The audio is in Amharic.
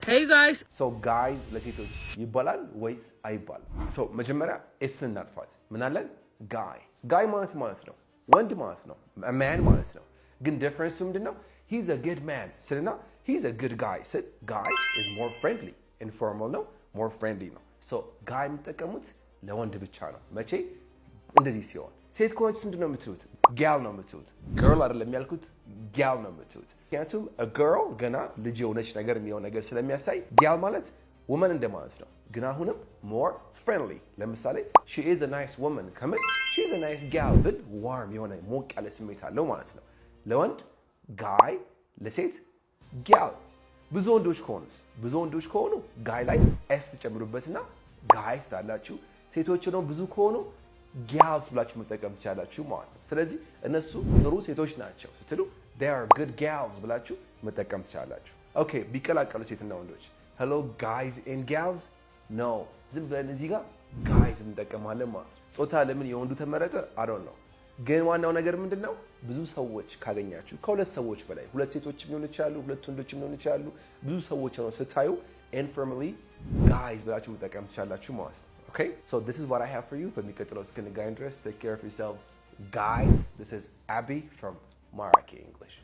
Hey guys. So guys ለሴቶች ይባላል ወይስ አይባልም? So መጀመሪያ s እናጥፋት። ምን አለን? Guy። Guy ማለት ማለት ነው ወንድ ማለት ነው፣ man ማለት ነው። ግን difference ኡ ምንድን ነው? "He's a good man" ስልና "he's a good guy" ስል guy is more friendly፣ informal ነው፣ more friendly ነው። So guy የምትጠቀሙት ለወንድ ብቻ ነው። መቼ? እንደዚህ ሲሆን። ሴት ከሆነች ምንድን ነው የምትሉት? Gal ነው የምትሉት። Girl አይደለም ያልኩት፣ gal ነው የምትሉት። ምክንያቱም girl ገና ልጅ የሆነች ነገር የሚሆን ነገር ስለሚያሳይ gal ማለት woman እንደማለት ነው። ግን አሁንም more friendly። ለምሳሌ "She is a nice woman" ከምል "she is a nice gal" ብል warm የሆነ ሞቅ ያለ ስሜት አለው ማለት ነው። ለወንድ guy፣ ለሴት gal። ብዙ ወንዶች ከሆኑስ? ብዙ ወንዶች ከሆኑ guy ላይ s ትጨምሩበትና guys ትላላችሁ። ሴቶች ነው ብዙ ከሆኑ gals ብላችሁ መጠቀም ትችላላችሁ ማለት ነው። ስለዚህ እነሱ ጥሩ ሴቶች ናቸው ስትሉ "they are good gals" ብላችሁ መጠቀም ትችላላችሁ። Okay፣ ቢቀላቀሉ ሴትና ወንዶች፣ "Hello guys and gals"? No፣ ዝም ብለን እዚህ ጋር guys እንጠቀማለን ማለት ነው። ጾታ ለምን የወንዱ ተመረጠ? I don't know። ግን ዋናው ነገር ምንድን ነው? ብዙ ሰዎች ካገኛችሁ፣ ከሁለት ሰዎች በላይ፣ ሁለት ሴቶችም ሊሆኑ ይችላሉ፣ ሁለት ወንዶችም ሊሆኑ ይችላሉ። ብዙ ሰዎች ነው ስታዩ informally guys ብላችሁ መጠቀም ትችላላችሁ ማለት ነው። Okay, so this is what I have for you. በሚቀጥለው እስክንገናኝ ድረስ take care of yourselves, guys. This is Abby from Maraki English.